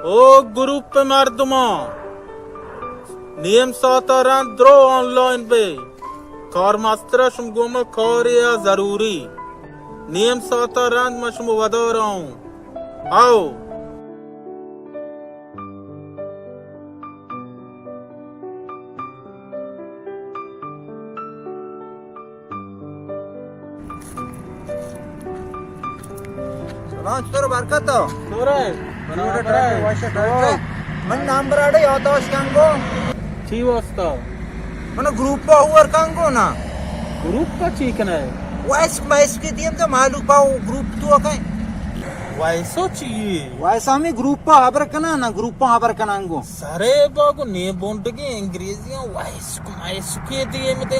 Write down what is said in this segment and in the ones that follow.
او گروپ مردماں، نیم ساعت ءَ رند درو آنلائن بے۔ کارمستر ءَ شم گوما کارے ءَ ضروری۔ نیم ساعت ءَ رند من شما ودار ءَ اوں۔ آؤ۔ سلام، چطور برکت تو؟ چطور ئے؟ جوڑ ئے، برابر ئے؟ وش ئے، ڈاکٹر؟ من نام براڑے یادداشت کنگو۔ چی واسطہ؟ من گروپ ءَ ہور کنگو نا۔ گروپ ءَ چی کنے؟ ویسک میسک دیم تو مالو پاو گروپ تو کئے؟ ویسو چی؟ ویسا ہمیں گروپ ءَ ہبر کنا نا، گروپ ءَ ہبر کنانگو۔ سرے باگو نے بونڈگیں انگریزیاں ویسک میسکے دیم دے۔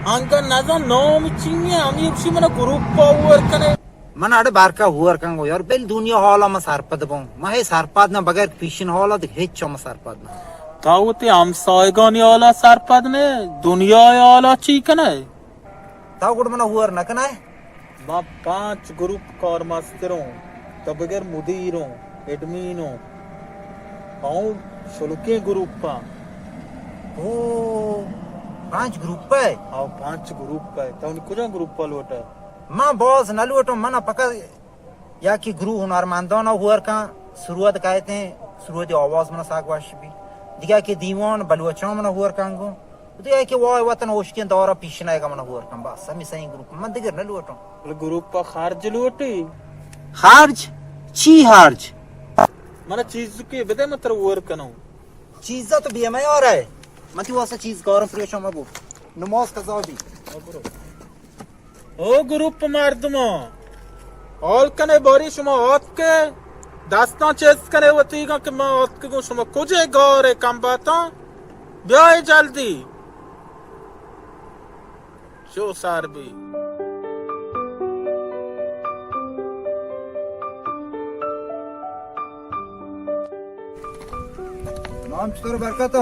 انگا نزان نام چی ایں، ہمیں اپشی منا گروپ ءَ ہور کنے۔ من اڑے بارکا ہور کنگو یار، بل دنیا حالا ما سرپد بوں۔ ما ہے سرپد نہ، بغیر پیشن حالا دیکھ ہچ ما سرپد نہ۔ تا وتی ہمسایگانی حالا سرپد نے، دنیا حالا چی کنے؟ تا گڑ منا ہور نہ کنائے؟ ما پانچ گروپ کارمستر اوں، تا بگر مدیر اوں، ایڈمین اوں۔ آؤں شلکیں گروپ آں۔ او، پانچ گروپ ئے؟ آؤ، پانچ گروپ ئے۔ تو کجا گروپ ءَ لوٹ ئے؟ من باز نہ لوٹوں، من پکا یا کہ گروہ ہنرمندان ءَ ہور کن، سرود کایتیں، سرود آواز من ساگ وش بی۔ دیگه کہ دیوان بلوچان من ہور کن گوں۔ دیگه کہ وای وطن اوشکیں دورا پیش نایگا من ہور کن، بس ہمی سئیں گروپ من دیگر نہ لوٹوں۔ بلے گروپ ءَ خرچ لوٹی؟ خرچ؟ چی خرچ؟ من چیز کے بدے من تر ہور کنوں۔ چیزا تو بے میار ئے۔ من تی واسطہ چیز کارم پریشان مبو۔ نماز قضا بی۔ او گروپ مردماں، حال کنے باری شما آتکے، دستاں چست کنے وتیگاں کہ ما آتکگوں، شما کجے گارے کمباتاں؟ بیائے جلدی۔ شو سر بی۔ نام چطور برکت؟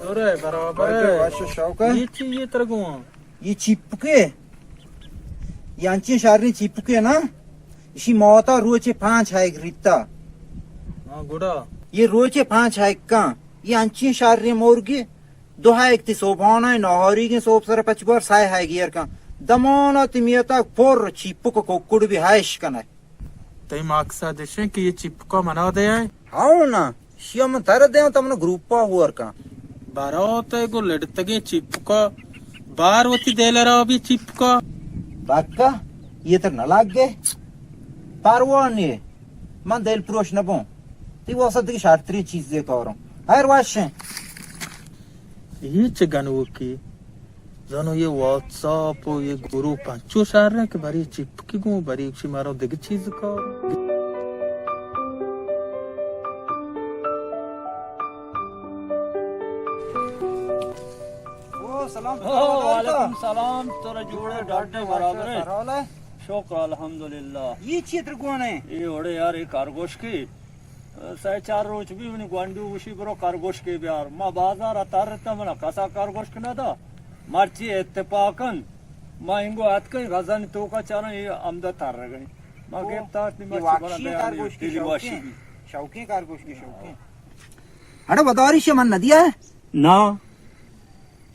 ارے برابر برکت، ئے۔ وش شوق ئے۔ یہ چی یہ ترگواں؟ یہ چیپکے، یہ انچیں شریں چیپکے نا، اشی موتا روچے پانچ ہیگ ریتا۔ ہاں، گڑا؟ یہ روچے پانچ ہیگ کن، یہ انچیں شریں مرگے، دو ہیگ تی صبحانہ نہاریگیں صبح سر پچ گور سہ ہیگ ایر کن۔ دمانا تی میتا پر چیپک ککڑ بھی ہیش کنے۔ تئی مقصد اش انت کہ یہ چیپکا منا دے ئے؟ ہاؤ نا، شیا من تر دیاں تو من گروپا ہور کن۔ برات ءَ گوں لڈتگیں چیپکا، بار وتی دل ءَ را بی چیپکا۔ بکا، یہ تر نہ لگ گئے۔ پرواہ نہیں، من دل پروش نہ بوں۔ تی واسطہ دیگه شرتری چیزے کاروں۔ خیر واشیں۔ یہ چه گنوکی؟ زانو یہ واتساپ و یہ گروپ انچو شر ہیں کہ بری چپکی گوں، بری چی مارو دگہ چیز کار۔ او، سلام، او، سلام علیکم۔ وعلیکم سلام، تو را جوڑے ڈاڈے برابر ہے۔ سر حال ہے؟ شکر الحمدللہ۔ یہ چی تر گون ہے؟ یہ اوڑے یار، یہ کارگوش کی۔ سئے چار روچ بی منی گونڈو گوشی، برو کرگوشکے بیار۔ ما بازار ءَ ترتاں، منا کسا کرگوشک نہ دا۔ مرچی اتفاقاً ما انگو اتکیں، رزانی توکا چاراں، اے ہمدا ترگیں۔ ما او، گپت آرت، نی اے مرچی بڑا وحشی بیار، کرگوشکی دلی واشی شوقیں۔ بی۔ شوقیں کرگوشکی، شوقیں۔ اڑے وداری شے من ندیا ہے؟ نا۔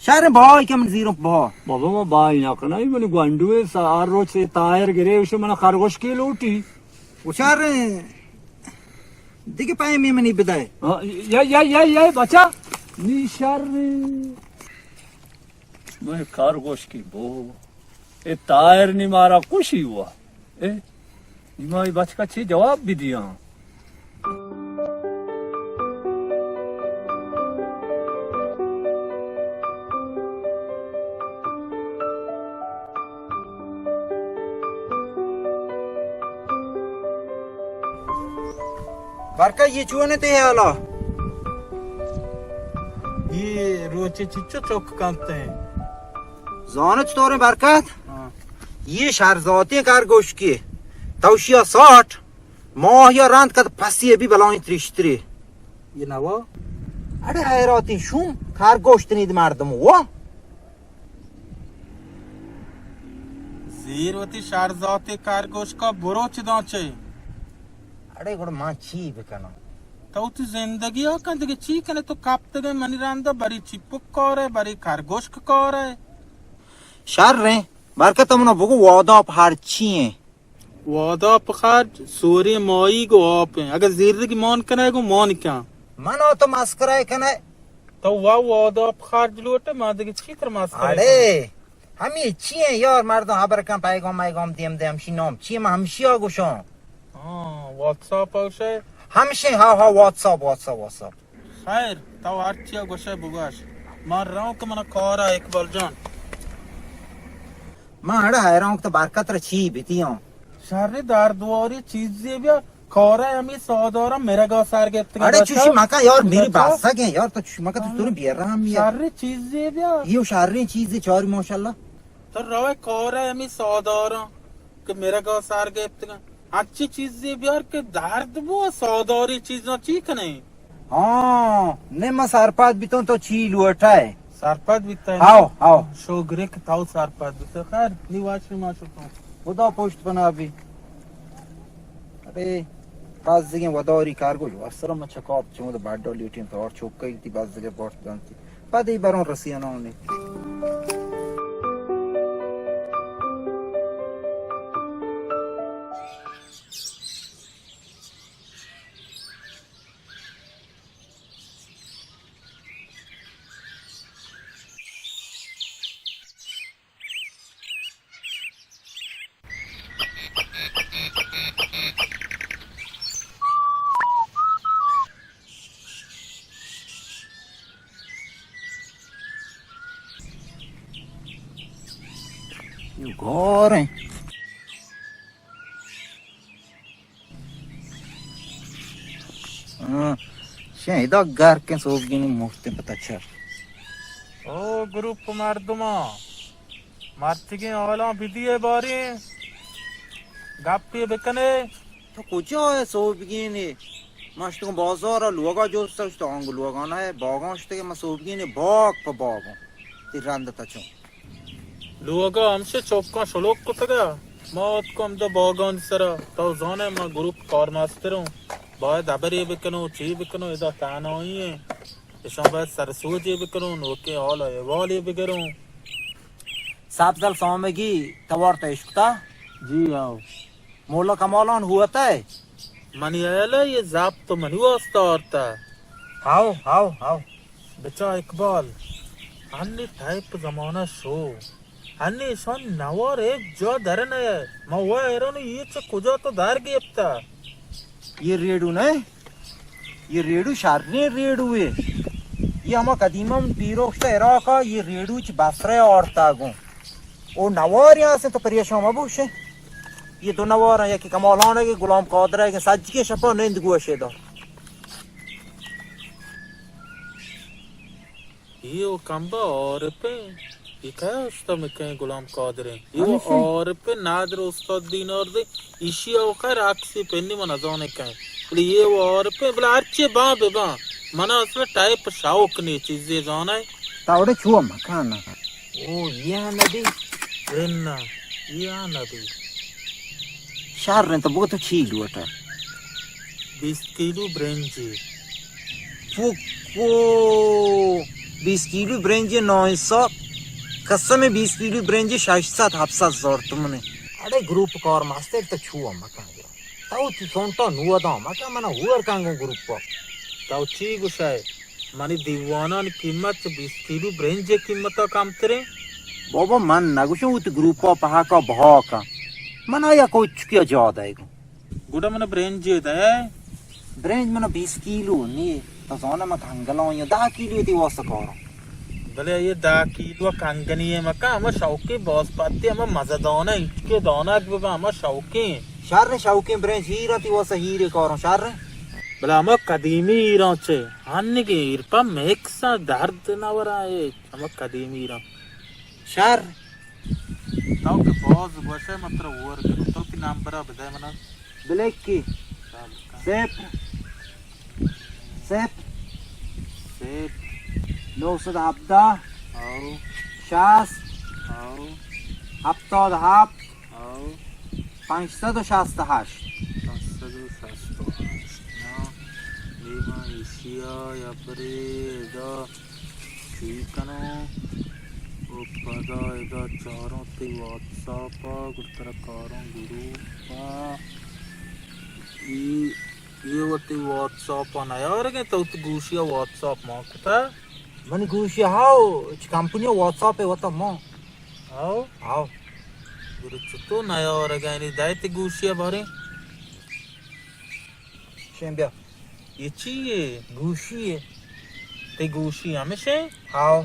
شر بہا کہ من زیروں بہا۔ بابا، ما بہا نہ کناں، اے منی گونڈو ہے، سا ہر روچ سے تایر گرے، اسے منا خرگوش کے لوٹی۔ او شر، دیگه پیمی منی بدائے۔ ہاں، یا، یا، یا، یا، بچا۔ نی شر۔ من خرگوش کی بہا۔ اے تایر نی مارا خوشی ہوا۔ اے، نی ما اے بچکا چے جواب بدیاں؟ برکا، یہ چون تے حالا؟ یہ روچے چچو چوک کنتے ہیں۔ زانت چطوریں برکت؟ ہاں۔ یہ شرزاتیں کرگوشکی۔ توشیا ساٹھ، ماہ یا رند کت پسی بی بلائیں تریشتری۔ یہ نوا؟ اڑے حیراتیں شوم، کرگوشت نید مردم وا۔ زیر وتی شرزاتی کرگوشکا برو چداں چے؟ اڑے گڑا ما چی بکناں؟ تو وتی زندگی ءَ کن، دگہ چی کنے؟ تو کپتگے منی رندا، بری چیپک کارے، بری کرگوشک کارے۔ شر ایں، برکت منا بگو واداپ ہر چی ایں؟ واداپ خرچ سوری مائی گو آپ ایں۔ اگہ زیرگی مان کنے گو مان کن۔ من او تو مسکرا کنے۔ تو وا واداپ خرچ لوٹے، ما دگہ چی تر مسکرا اڑے، کناں؟ ہمے چی ایں یار، مردم ہبر کن، پیغام میغام دیم دے، ہمشی نام چی ایں؟ من ہمشی ءَ گوشاں۔ ہاں، واتساپ ءَ گوشے؟ ہمشی، ہاں، ہاں، واتساپ، واتساپ، واتساپ۔ خیر، تو ہر چی ءَ گوشے بگوش۔ من رواں کہ منا کار ءَ اقبال جان۔ من اڑے حیران کہ تو برکت را چی بیتی ہوں؟ شری دردواری چیزی بیا۔ کارا ہمے ساہداراں مرگا سر گپتگ اڑے۔ چوشی مکن یار، میری باسگیں یار، تو چوشی مکن، تو تو بے رحمی ئے۔ شر چیزے بیا۔ ایو شریں چیزے چاری ماشاءاللہ۔ تو روئے کارا ہمے ساہداراں کہ مرگا سر گپتگ۔ اچھی چیزے بیار کہ درد بو، ساہداری چیزاں چی کنے؟ ہاں، نی ما سرپد بیتوں تو چی لوٹئے۔ سرپد بیتئے؟ ہاو، ہاو۔ شگرے کہ تو سرپد بیتئے۔ خیر، نی واشی ما شتوں۔ خدا پشت بنا بی۔ ابے، بزگیں وداری کارگوش، ورسرا ما چکاپ چمود بڈا لیٹیں تو اور چوکئی تی بزگیں بورت دنتی۔ پدی برون رسیانانی۔ گوریں۔ ہاں، شاید گرکیں سوبگینی مرتیں پتا چر۔ او گروپ مردماں، مرچگیں حالاں بدیے باریں، گپے بکنے۔ تو کجا ئے سوبگینی؟ ما شتگوں بازار ءَ لوگا جوست ءَ شتگوں، انگو لوگا نہ ئے، باگاں شتگیں، ما سوبگینی باگ پہ باگوں۔ تی رند تا چون؟ لوگا ہمشے چوکاں شلوک کتگا۔ ما اتکوں ہمدا باگانی سرا۔ تو زانے ما گروپ کارمستروں۔ باید ہبرے بکنوں، چی بکنوں، ادا تہنائی ایں۔ اشاں باید سرسوجے بکنوں، نوکیں حال احوالے بگروں۔ سبزل سامگی توار تو اشکتا؟ جی ہاؤ۔ مولا کمالان ہوتا ہے؟ منی ہیال ءَ یہ ضبط تو منی واسطہ آرتا۔ How, how, how. بچا اقبال، ہنی ٹائپ زمانہ شو۔ ہنی ایشان نوار ایک جا در نہ ہے۔ ما وہ حیران یہ چہ کجا تو در گپتا؟ یہ ریڈو نہ ہے؟ یہ ریڈو شریں ریڈو ہے۔ یہ ہما قدیماں پیروکشتا عراقا، یہ ریڈو چہ بصرہ آرتا گوں۔ او نواری آسے تو پریشان مبوشے۔ یہ دو نوار ہیں، یکی کمال خان ہے، غلام قادر ہے، سجکے شپا نند گوشے دا۔ یہ وہ کمبا عارف ہیں، یہ کیا اشتا مکیں غلام قادر ہیں؟ یہ وہ عارف ہیں، نادر استاد دینار دے، ایشی او خیر عکسی پنی من ازانے کہیں۔ بلے یہ وہ عارف ہیں، بلے ہرچی باں بے باں، منا اصلا ٹائپ شوق نہیں چیزیں زانے۔ تاوڑے چو مکان۔ او، یہ ہاں نبی۔ رنا، یہ ہاں نبی۔ شر انت، بگو تو چی لوٹا؟ بیست کیلو برنجی۔ پوکو، بیست کیلو برنجی نو سد۔ قسم، بیست کیلو برنجی شش سد، ہفت سد ہزار تومنے۔ اڑے گروپ کار مستر تو چو مکن۔ تو تی سونٹا نو دام، اکا منا ہور کنگو گروپا۔ تو چی گوشئے؟ منی دیوانانی قیمت چہ بیست کیلو برنج ءِ قیمتا کمتریں؟ بابا، من نگوشاں وتی گروپا پہکا بہا کن۔ من آیا کوچکیا جا دئیگوں۔ گڑا منا برنج دئے؟ برنج منا بیست کیلو نی، تو زانا من کنگلاں یا دہ کیلو تی واسطہ کاراں۔ بلے یہ دہ کیلو کنگنی ءَ مکن، ہما شوقیں باز پتے، ہما مزہ دانہ، انچکے دانگ ببا، ہما شوقیں۔ شر شوقیں برنج ہیرا تی واسطہ ہیرے کاراں، شر۔ بلے ہما قدیمی ہیراں چے، ہنگیں ہیر پہ مکساں درد نہ وراں، اے ہما قدیمی ہیراں۔ شر۔ تو کہ باز گوشے، من ترا ہور کنوں، تو تی نمبرا بدے منا۔ بلیکی۔ صفر۔ صفر۔ صفر۔ نو سد ہبدہ۔ او۔ شصت۔ او۔ ہپتاد ہپت۔ او۔ پنچ سد و شصت و ہشت۔ پنچ سد و شصت و ہشت۔ نا۔ من ایشی ءَ یا پرے ادا چی کناں؟ او پدا ادا چاراں تئی واتساپ ءَ، گڑا ترا کاراں گروپ ءَ۔ ای، یہ وتی واتساپ ءَ نیارگیں، تو وتی گوشی ءَ واتساپ مان کتہ؟ منی گوشی ءَ ہاو، چہ کمپنی ءَ واتساپ ءَ وتا مان۔ ہاو؟ ہاو۔ گڑا چتو نیارگیں، نی دئے تئی گوشی ءَ باریں۔ شین بیا۔ یہ چی یے؟ گوشی یے۔ تئی گوشی ہمیش ایں؟ ہاو۔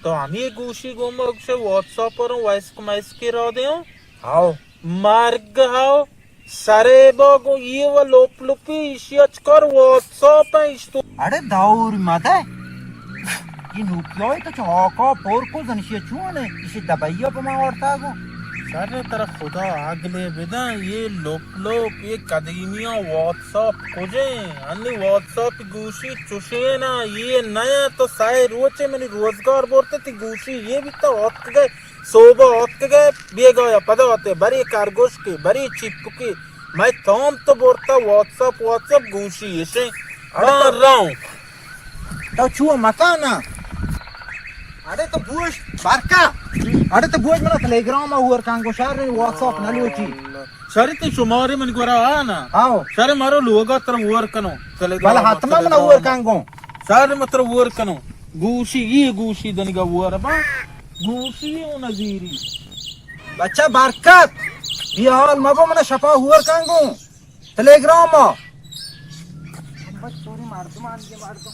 تو ہمے گوشی گوں ما گوشے واتساپ ءَ روں وائس میسج ءَ را دیاں؟ ہاو۔ مرگ ہاو۔ سرے با گوں یہ و لپ لپی ایشی اچکار واتساپ ایں ایش تو۔ اڑے دور مدے۔ یہ نوکیا تو چو ہاکا پر کو زنشی چون ہے؟ ایشی دبئی پہ ما وارتا گو۔ شر ترا خدا عقلے بدن، یہ لپ لپ، یہ قدیمیاں واتساپ کجیں؟ انی واتساپ گوشی چوشیں نا، یہ نیا تو سائے روچے منی روزگار برتے، تی گوشی یہ بیتا آتک گئے، صوبہ آتک گئے، بیگایا پدا آتے، بری کرگوش کے، بری چپکے، میں تام تو برتا واتساپ، واتساپ گوشی ایشیں۔ اڑے تو راؤں۔ تو چو مکانا؟ اڑے تو بوش بارکا۔ اڑے تو بوش منا تلیگرام ءَ ہور کانگو، شر واتساپ نہ لوٹی۔ شر تی شمارے من گورا آنا۔ آو۔ شر مارو لوگا تر ہور کنو۔ تلیگرام بل حتما منا ہور کانگو۔ شر متر ہور کنو۔ گوشی، یہ گوشی دنگا ہور با۔ گوشی اوں نزیری۔ بچہ برکت۔ بے حال مبو، منا شپا ہور کانگو۔ تلیگرام ءَ۔ بس چوری مردم آن یہ مردم۔